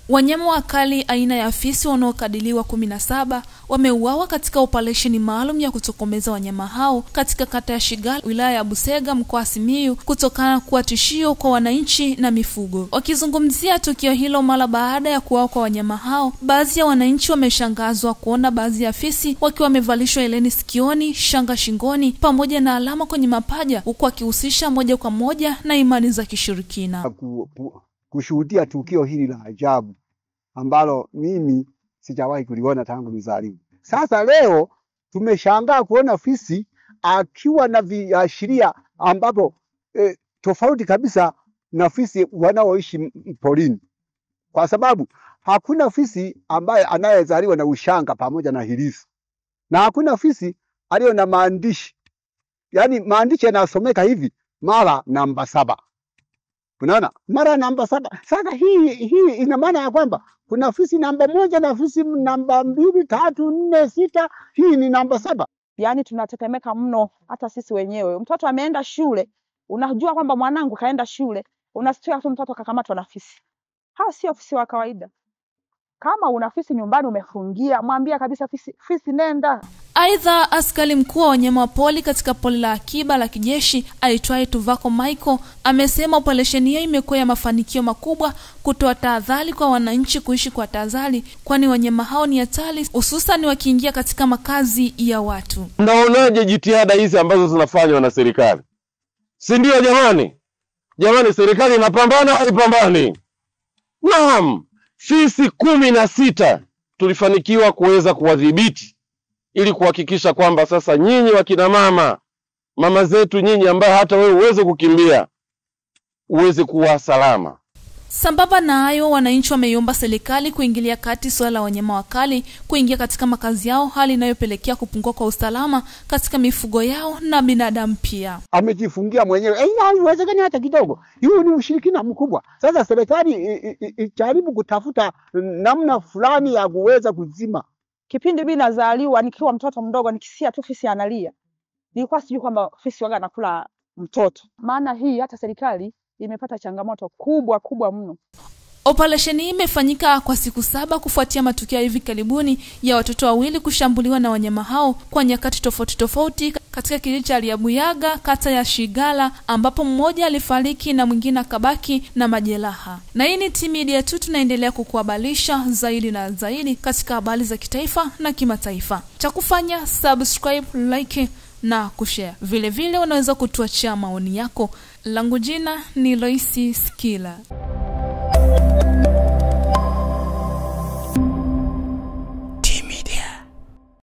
Wanyama wakali aina ya fisi wanaokadiriwa 17 wameuawa katika operesheni maalum ya kutokomeza wanyama hao katika kata ya Shigala, wilaya ya Busega, mkoa wa Simiyu, kutokana kuwa tishio kwa wananchi na mifugo. Wakizungumzia tukio hilo mara baada ya kuuawa kwa wanyama hao, baadhi ya wananchi wameshangazwa kuona baadhi ya fisi wakiwa wamevalishwa heleni sikioni, shanga shingoni pamoja na alama kwenye mapaja, huku wakihusisha moja kwa moja na imani za kishirikina. Kushuhudia tukio hili la ajabu ambalo mimi sijawahi kuliona tangu nizaliwe. Sasa leo tumeshangaa kuona fisi akiwa na viashiria ambapo tofauti kabisa na fisi wanaoishi porini, kwa sababu hakuna fisi ambaye anayezaliwa na ushanga pamoja na hirisi, na hakuna fisi aliyo na maandishi, yani maandishi yanasomeka hivi mara namba 7. Unaona? Mara namba 7. Sasa hii ina maana ya kwamba kuna fisi namba 1 na fisi namba 2, 3, 4, 6. Hii ni namba 7. Yaani tunatetemeka mno hata sisi wenyewe. Mtoto ameenda shule, unajua kwamba mwanangu kaenda shule, unasikia tu mtoto kakamatwa na fisi. Hao sio fisi wa kawaida. Kama una fisi nyumbani umefungia, mwambie kabisa fisi, fisi nenda. Aidha, askari mkuu wa wanyama pori katika pori la akiba la kijeshi aitwaye Tuvako Michael amesema operesheni hiyo imekuwa ya mafanikio makubwa, kutoa tahadhari kwa wananchi kuishi kwa tahadhari, kwani wanyama hao ni hatari, hususan wakiingia katika makazi ya watu. Mnaonaje jitihada hizi ambazo zinafanywa na serikali? Si ndio jamani? Jamani, serikali inapambana haipambani? Naam, sisi 16 tulifanikiwa kuweza kuwadhibiti ili kuhakikisha kwamba sasa nyinyi wakina mama, mama zetu nyinyi ambaye hata wewe uweze kukimbia, uweze kuwa salama. Sambamba na hayo, wananchi wameiomba serikali kuingilia kati swala la wanyama wakali kuingia katika makazi yao, hali inayopelekea kupungua kwa usalama katika mifugo yao na binadamu pia. Amejifungia mwenyewe. Haiwezekani hata kidogo. Hiyo ni ushirikina mkubwa. Sasa serikali ijaribu kutafuta namna fulani ya kuweza kuzima. Kipindi mimi nazaliwa nikiwa mtoto mdogo, nikisia tu fisi analia, nilikuwa sijui kwamba fisi waga anakula mtoto. Maana hii hata serikali imepata changamoto kubwa kubwa mno. Operesheni hii imefanyika kwa siku 7 kufuatia matukio hivi karibuni ya watoto wawili kushambuliwa na wanyama hao kwa nyakati tofauti tofauti katika kijiji cha Liabuyaga, kata ya Shigala, ambapo mmoja alifariki na mwingine akabaki na majeraha. Na hii ni T-Media tu, tunaendelea kukuhabarisha zaidi na zaidi katika habari za kitaifa na kimataifa. Cha kufanya subscribe, like na kushare. Vile vile unaweza kutuachia maoni yako. Langu jina ni Loisi Skila.